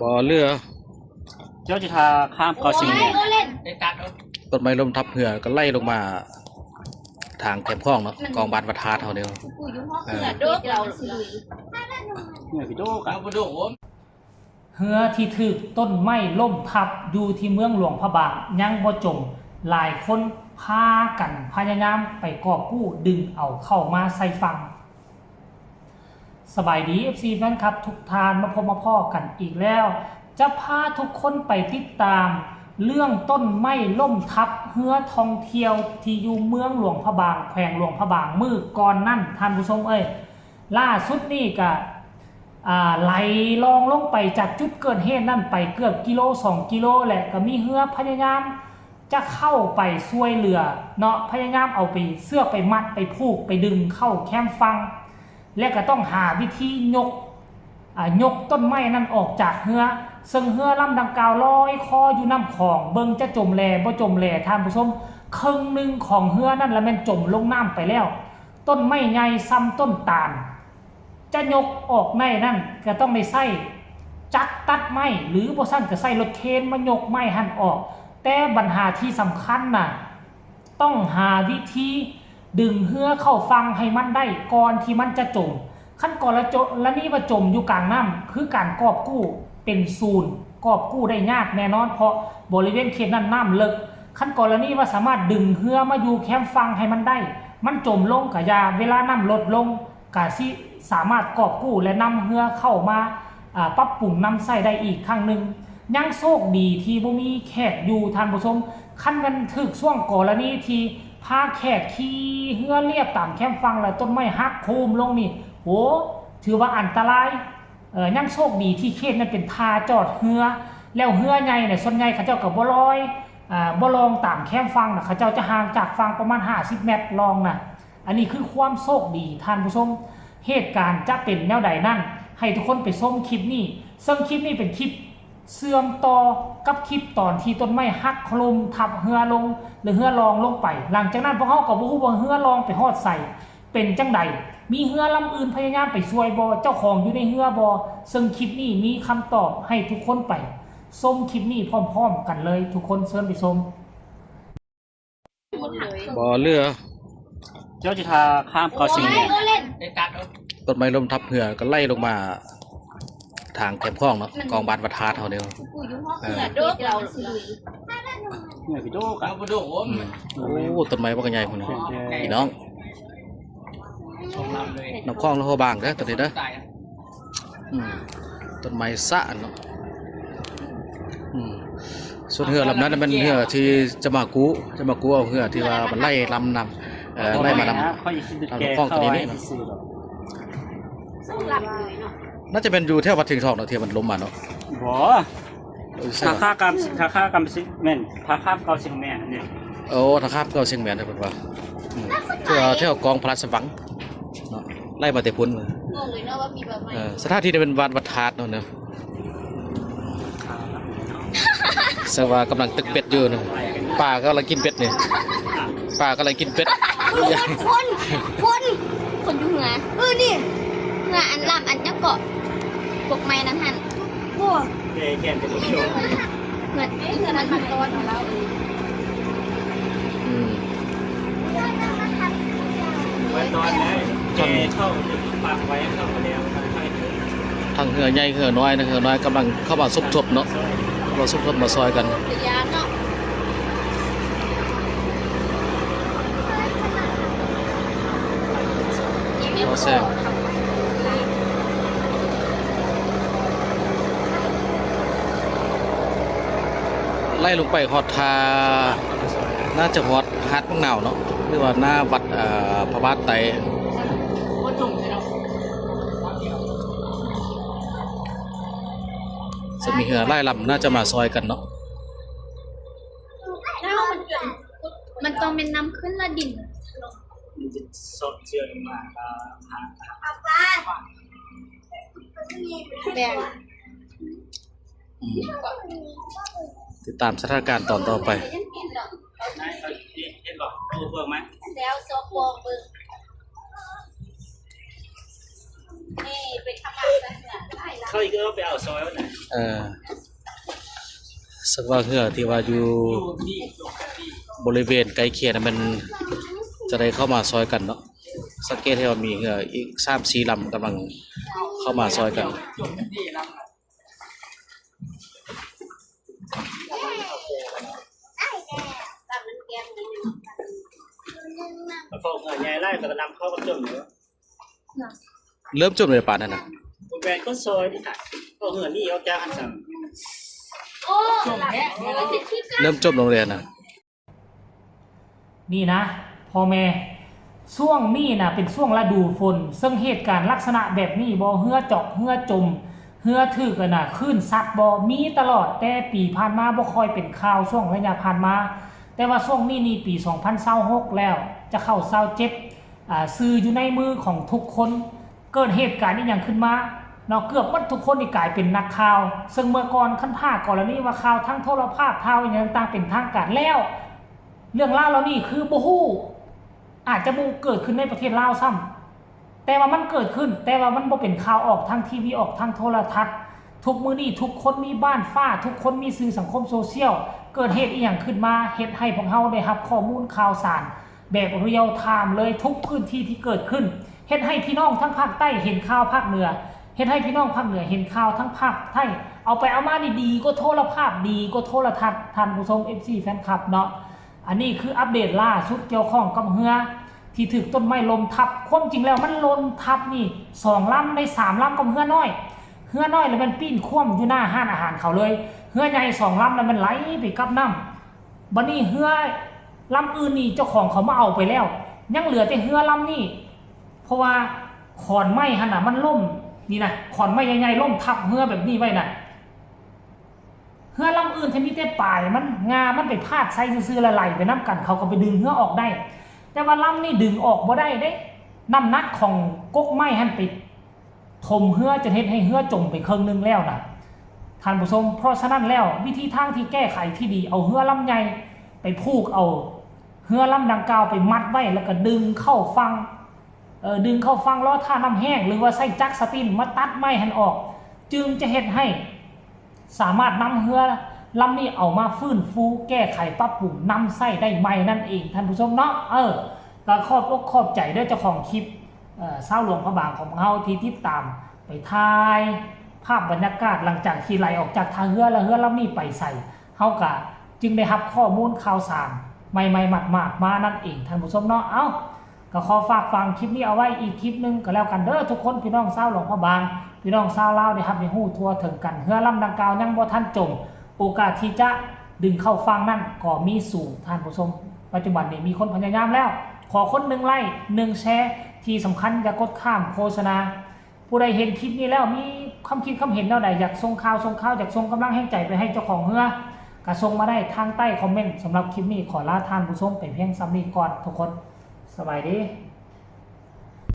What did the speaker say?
ບໍ່ເຫຼືອ ເຈົ້າຈະຖ້າຂ້າມເກາະຊຽງແໝ ຕົ້ນໄມ້ລົ້ມທັບເຮືອກໍໄຫຼລົງມາທາງແຄມຂອງເນາະ ກອງບ້ານວັດທາດເຮົານີ້ ເອີ ເຮືອທີ່ຖືກຕົ້ນໄມ້ລົ້ມທັບຢູ່ທີ່ເມືອງຫຼວງພະບາງຍັງບໍ່ຈົມ, ຫຼາຍຄົນພາກັນພະຍາຍາມໄປກອບກູ້ດຶງເອົາເຂົ້າມາໃສ່ຝັ່ງ. ສະບາຍດີ ເອັຟຊີ ແຟນຄລັບທຸກທ່ານ, ມາພົບມາພໍ້ກັນອີກແລ້ວ. ຈະພາທຸກຄົນໄປຕິດຕາມເລື່ອງຕົ້ນໄມ້ລົ້ມທັບເຮືອທ່ອງທ່ຽວທີ່ຢູ່ເມືອງຫຼວງພະບາງ, ແຂວງຫຼວງພະບາງ. ມື້ກ່ອນນັ້ນ ທ່ານຜູ້ຊົມເອີຍ, ລ່າສຸດນີ້ກະ ອ່າ ໄຫຼລອງລົງໄປຈາກຈຸດເກີດເຫດນັ້ນໄປເກືອບກິໂລ ສອງກິໂລ ແລະ ກະມີເຮືອພະຍາຍາມຈະເຂົ້າໄປຊ່ວຍເຫຼືອເນາະ, ພະຍາຍາມເອົາໄປ ເຊືອກໄປມັດ ໄປຜູກ ໄປດຶງເຂົ້າແຄມຝັ່ງ ແລະ ກະຕ້ອງຫາວິທີຍົກ ອ່າ ຍົກຕົ້ນໄມ້ນັ້ນອອກຈາກເຮືອ, ເຊິ່ງເຮືອລຳດັ່ງກ່າວລອຍຄໍຢູ່ນ້ຳຂອງ, ເບິ່ງຈະຈົມແລບໍ່ຈົມແລ ທ່ານຜູ້ຊົມ, ເຄິ່ງໜຶ່ງຂອງເຮືອນັ້ນລະແມ່ນຈົມລົງນ້ຳໄປແລ້ວ. ຕົ້ນໄມ້ໃຫຍ່ສ່ຳຕົ້ນຕານ ຈະຍົກອອກໄດ້ນັ້ນ ກະຕ້ອງໄດ້ໃຊ້ຈັກຕັດໄມ້ ຫຼື ບໍ່ຊັ້ນກະໃຊ້ລົດເຄນມາຍົກໄມ້ຫັ້ນອອກ. ແຕ່ບັນຫາທີ່ສຳຄັນນະ ຕ້ອງຫາວິທີດຶງເຮືອເຂົ້າຝັ່ງໃຫ້ມັນໄດ້ກ່ອນທີ່ມັນຈະຈົມ. ຄັນກໍລະ ກໍລະນີວ່າຈົມຢູ່ກາງນ້ຳ ຄືການກອບກູ້ເປັນສູນ, ກອບກູ້ໄດ້ຍາກແນ່ນອນ ເພາະບໍລິເວນເຂດນັ້ນນ້ຳເລິກ. ຄັນກໍລະນີວ່າສາມາດດຶງເຮືອມາຢູ່ແຄມຝັ່ງໃຫ້ມັນໄດ້, ມັນຈົມລົງກະຢ່າ, ເວລານ້ຳລົດລົງ ກະຊິສາມາດກອບກູ້ ແລະ ນຳເຮືອເຂົ້າມາ ອາ ປັບປຸງນຳໃຊ້ໄດ້ອີກຄັ້ງໜຶ່ງ. ຍັງໂຊກດີທີ່ບໍ່ມີແຂກຢູ່ ທ່ານຜູ້ຊົມ, ຄັນແມ່ນຖືກຊ່ວງກໍລະນີທີ່ພາແຂກຂີ່ເຮືອລຽບຕາມແຄມຝັ່ງ ແລ້ວຕົ້ນໄມ້ຫັກໂຄມລົງນີ້ ໂອ້ ຖືວ່າອັນຕະລາຍ. ເອີ ຍັງໂຊກດີທີ່ເຂດນັ້ນເປັນທ່າຈອດເຮືອ, ແລ້ວເຮືອໃຫຍ່ນະ ສ່ວນໃຫຍ່ເຂົາເຈົ້າກໍບໍ່ລອຍ ອາ ບໍ່ລ່ອງຕາມແຄມຝັ່ງນະ, ເຂົາເຈົ້າຈະຫ່າງຈາກຝັ່ງປະມານຫ້າສິບແມັດລ່ອງນະ. ອັນນີ້ຄືຄວາມໂຊກດີທ່ານຜູ້ຊົມ. ເຫດການຈະເປັນແນວໃດນັ້ນ ໃຫ້ທຸກຄົນໄປຊົມຄລິບນີ້, ເຊິ່ງຄລິບນີ້ເປັນຄລິບເຊື່ອມຕໍ່ກັບຄລິບຕອນທີ່ຕົ້ນໄມ້ຫັກໂຄຣມທັບເຮືອລົງ ແລະ ເຮືອລ່ອງລົງໄປ. ຫຼັງຈາກນັ້ນພວກເຮົາກໍບໍ່ຮູ້ວ່າເຮືອລ່ອງໄປຮອດໃສ, ເປັນຈັ່ງໃດ, ມີເຮືອລຳອື່ນພະຍາຍາມໄປຊ່ວຍບໍ່, ເຈົ້າຂອງຢູ່ໃນເຮືອບໍ່, ເຊິ່ງຄລິບນີ້ມີຄຳຕອບໃຫ້ທຸກຄົນໄປຊົມຄລິບນີ້ພ້ອມໆກັນເລີຍ. ທຸກຄົນເຊີນໄປຊົມ. ບໍ່ເຫຼືອ ເຈົ້າຈະຖ້າຂ້າມເກາະຊຽງແໝ ຕົ້ນໄມ້ລົ້ມທັບເຮືອກໍໄຫຼລົງມາທາງແຄມຂອງເນາະ ກອງບ້ານວັດທາດເຮົານີ້ ເອີ ໂອ້ ຕົ້ນໄມ້ບັກໃຫຍ່ພຸ້ນນະ ພີ່ນ້ອງ. ນ້ຳຂອງລະຫົວບາງເດີ ໂຕນີ້ເດີ. ອືມ ຕົ້ນໄມ້ສະເນາະ. ອືມ ສ່ວນເຮືອລຳນັ້ນແມ່ນເຮືອທີ່ຈະມາກູ້ ຈະມາກູ້ເອົາເຮືອທີ່ວ່າມັນໄຫຼລຳນຳ ເອີ ໄຫຼມານຳ ນ້ຳຂອງຕົວນີ້ເນາະ. ໜ້າຈະແມ່ນຢູ່ແຖວວັດເທງທອງເນາະ ທີ່ມັນລົ້ມມາເນາະ. ບໍ່ ທ່າຂ້າມ ທ່າຂ້າມເກາະຊຽງແໝນີ້. ໂອ້ ທ່າຂ້າມເກາະຊຽງແໝເພິ່ນວ່າ ອືມ ແຖວ ແຖວກອງພະລາຊະວັງເນາະ ໄລ່ມາແຕ່ພຸ້ນ. ເອີ ສະຖານທີ່ນີ້ເປັນວັດ ວັດທາດເນາະ. ແສດງວ່າກຳລັງຕຶກເບັດຢູ່ນະ ປາກຳລັງກິນເບັດນີ້ ປາກຳລັງກິນເບັດ. ຄົນ ຄົນ ຄົນຢູ່ເຮືອ ເອີ ນີ້ ເຮືອອັນລຳ ອັນຫຍັງເກາະ ພວກໄມ້ນັ້ນຫັ້ນ. ໂອ້ ເຮືອ ເຮືອມັນມາຕ້ອນເຮົາ. ອືມ ມາຕ້ອນໄດ້ ແກ່ເຂົ້າ ປາກໄວ້ເຂົ້າມາແລ້ວ. ທັງເຮືອໃຫຍ່ເຮືອນ້ອຍນະ ເຮືອນ້ອຍກຳລັງເຂົ້າມາສົມທົບເນາະ ມາສົມທົບມາຊ່ອຍກັນ. ບໍ່ແຊງ ໄລ່ລົງໄປຮອດທ່າ ໜ້າຈະຮອດຫາດບັກນາວເນາະ ຫຼືວ່າໜ້າວັດ ເອີ ພະບາດໄຕ້. ຈະມີເຮືອຫຼາຍລຳ ໜ້າຈະມາຊ່ອຍກັນເນາະ. ມັນຕ້ອງແມ່ນນ້ຳຂຶ້ນລະດິນ ມັນຈະຊອກເຊືອກມາ ເອີ ຫາ ແມ່ນ. ອືມ ຕິດຕາມສະຖານະການຕອນຕໍ່ໄປ. ແລ້ວຊອກບອກເບິ່ງ. ເຂົາອີກເອີໄປເອົາຊອຍໄວ້ນະ ເອີ ສັກວ່າເຮືອທີ່ວ່າຢູ່ບໍລິເວນໃກ້ຄຽງນັ້ນແມ່ນຈະໄດ້ເຂົ້າມາຊ່ອຍກັນເນາະ. ສັງເກດເຫັນວ່າມີເຮືອອີກສາມສີ່ລຳກຳລັງເຂົ້າມາຊ່ອຍກັນ. ເລີ່ມຈົມແລ້ວປານນັ້ນນະ ບໍ່ແມ່ນຄົນຊອຍນີ້ນະ ເອົາເຮືອໜີອອກຈາກຫັ້ນຊັ້ນ ຈົມແທ້ ເລີ່ມຈົມລົງແລ້ວນະ. ນີ້ນະ ພໍ່ແມ່ ຊ່ວງນີ້ນະເປັນຊ່ວງລະດູຝົນ ເຊິ່ງເຫດການລັກສະນະແບບນີ້ບໍ່ ເຮືອຈອກ ເຮືອຈົມ ເຮືອຖືກ ອັນນະ ຄື້ນຊັດບໍ່ ມີຕະຫຼອດ ແຕ່ປີຜ່ານມາບໍ່ຄ່ອຍເປັນຂ່າວ ຊ່ວງໄລຍະຜ່ານມາ. ແຕ່ວ່າຊ່ວງນີ້ນີ້ປີສອງພັນຊາວຫົກແລ້ວ ຈະເຂົ້າຊາວເຈັດ ອາ ສື່ຢູ່ໃນມືຂອງທຸກຄົນ ເກີດເຫດການອີ່ຫຍັງຂຶ້ນມາເນາະ ເກືອບໝົດທຸກຄົນນີ້ກາຍເປັນນັກຂ່າວ ເຊິ່ງເມື່ອກ່ອນຄັນຖ້າກໍລະນີວ່າຂ່າວທາງໂທລະພາບ ຂ່າວອີ່ຫຍັງຕ່າງເປັນທາງການແລ້ວ ເລື່ອງລາວເຫຼົ່ານີ້ຄືບໍ່ຮູ້ ອາດຈະບໍ່ເກີດຂຶ້ນໃນປະເທດລາວຊ້ຳ ແຕ່ວ່າມັນເກີດຂຶ້ນ ແຕ່ວ່າມັນບໍ່ເປັນຂ່າວອອກທາງທີວີ ອອກທາງໂທລະທັດ. ທຸກມື້ນີ້ທຸກຄົນມີບ້ານຟ້າ ທຸກຄົນມີສື່ສັງຄົມໂຊຊຽວ ເກີດເຫດອີ່ຫຍັງຂຶ້ນມາ ເຮັດໃຫ້ພວກເຮົາໄດ້ຮັບຂໍ້ມູນຂ່າວສານ ແບບ real time ເລີຍ ທຸກພື້ນທີ່ທີ່ເກີດຂຶ້ນ ເຮັດໃຫ້ພີ່ນ້ອງທາງພາກໃຕ້ເຫັນຂ່າວພາກເໜືອ ເຮັດໃຫ້ພີ່ນ້ອງພາກເໜືອເຫັນຂ່າວທາງພາກໃຕ້ ເອົາໄປເອົາມານີ້ດີກວ່າໂທລະພາບ ດີກວ່າໂທລະທັດ ທ່ານຜູ້ຊົມ ເອັຟຊີ ແຟນຄລັບເນາະ. ອັນນີ້ຄືອັບເດດລ່າສຸດກ່ຽວຂ້ອງກັບເຮືອທີ່ຖືກຕົ້ນໄມ້ລົ້ມທັບ ຄວາມຈິງແລ້ວມັນຫຼົ່ນທັບນີ້ສອງລຳ ໄດ້ສາມລຳກັບເຮືອນ້ອຍ ເຮືອນ້ອຍລະແມ່ນປີ້ນຄວ່ຳຢູ່ໜ້າຮ້ານອາຫານເຂົາເລີຍ ເຮືອໃຫຍ່ສອງລຳລະແມ່ນໄຫຼໄປກັບນ້ຳ. ບັດນີ້ເຮືອລຳອື່ນນີ້ເຈົ້າຂອງເຂົາມາເອົາໄປແລ້ວ ຍັງເຫຼືອແຕ່ເຮືອລຳນີ້ ເພາະວ່າຂອນໄມ້ຫັ້ນນະມັນລົ້ມ ນີ້ນະ ຂອນໄມ້ໃຫຍ່ໆລົ້ມທັບເຮືອແບບນີ້ໄວ້ນະ ເຮືອລຳອື່ນທີ່ມີແຕ່ປາຍມັນ ງ່າມັນໄປພາດໃສ່ຊື່ໆ ລະໄຫຼໄປນຳກັນ ເຂົາກໍໄປດຶງເຮືອອອກໄດ້ ແຕ່ວ່າລຳນີ້ດຶງອອກບໍ່ໄດ້ເດ້ ນ້ຳໜັກຂອງກົກໄມ້ຫັ້ນໄປ ຖົມເຮືອຈົນເຮັດໃຫ້ເຮືອຈົມໄປເຄິ່ງໜຶ່ງແລ້ວນະ ທ່ານຜູ້ຊົມ. ເພາະສະນັ້ນແລ້ວ ວິທີທາງທີ່ແກ້ໄຂທີ່ດີ ເອົາເຮືອລຳໃຫຍ່ໄປຜູກເອົາເຮືອລຳດັ່ງກ່າວໄປມັດໄວ້ ແລ້ວກໍດຶງເຂົ້າຝັ່ງ ເອີ ດຶງເຂົ້າຝັ່ງ ລໍຖ້ານ້ຳແຫ້ງ ຫຼືວ່າໃຊ້ຈັກສະຕິນມາຕັດໄມ້ຫັ້ນອອກ ຈຶ່ງຈະເຮັດໃຫ້ ສາມາດນຳເຮືອລຳນີ້ເອົາມາຟື້ນຟູແກ້ໄຂປັບປຸງນຳໃຊ້ໄດ້ໃໝ່ນັ້ນເອງ ທ່ານຜູ້ຊົມເນາະ. ເອີ ກໍຂອບອົກຂອບໃຈເດີເຈົ້າຂອງຄລິບ ເອີ ຊາວຫຼວງພະບາງຂອງເຮົາທີ່ຕິດຕາມໄປຖ່າຍພາບບັນຍາກາດຫຼັງຈາກທີ່ໄຫຼອອກຈາກທ່າເຮືອ ແລະ ເຮືອລຳນີ້ໄປໃສ ເຮົາກະຈຶ່ງໄດ້ຮັບຂໍ້ມູນຂ່າວສານໃໝ່ໆມາກໆມານັ້ນເອງ ທ່ານຜູ້ຊົມເນາະ. ເອົ້າ ກໍຂໍຝາກຝັງຄລິບນີ້ເອົາໄວ້ອີກຄລິບໜຶ່ງກໍແລ້ວກັນເດີທຸກຄົນ ພີ່ນ້ອງຊາວຫຼວງພະບາງ ພີ່ນ້ອງຊາວລາວໄດ້ຮັບໄດ້ຮູ້ທົ່ວເຖິງກັນ ເຮືອລຳດັ່ງກ່າວຍັງບໍ່ທັນຈົມ ໂອກາດທີ່ຈະດຶງເຂົ້າຝັ່ງນັ້ນກໍມີສູງ ທ່ານຜູ້ຊົມ. ປັດຈຸບັນນີ້ມີຄົນພະຍາຍາມແລ້ວ ຂໍຄົນໜຶ່ງໄລ້ ໜຶ່ງແຊ ທີ່ສຳຄັນຢ່າກົດຂ້າມໂຄສະນາ. ຜູ້ໃດເຫັນຄລິບນີ້ແລ້ວມີຄຳຄິດຄຳເຫັນແນວໃດ ຢາກສົ່ງຂ່າວ ສົ່ງຂ່າວ ຢາກສົ່ງກຳລັງແຮງໃຈໄປໃຫ້ເຈົ້າຂອງເຮືອ ກໍສົ່ງມາໄດ້ທາງໃຕ້ຄອມເມັນ. ສຳລັບຄລິບນີ້ຂໍລາທ່ານຜູ້ຊົມໄປພຽງສ່ຳນີ້ກ່ອນທຸກຄົນ ສະບາຍດີ.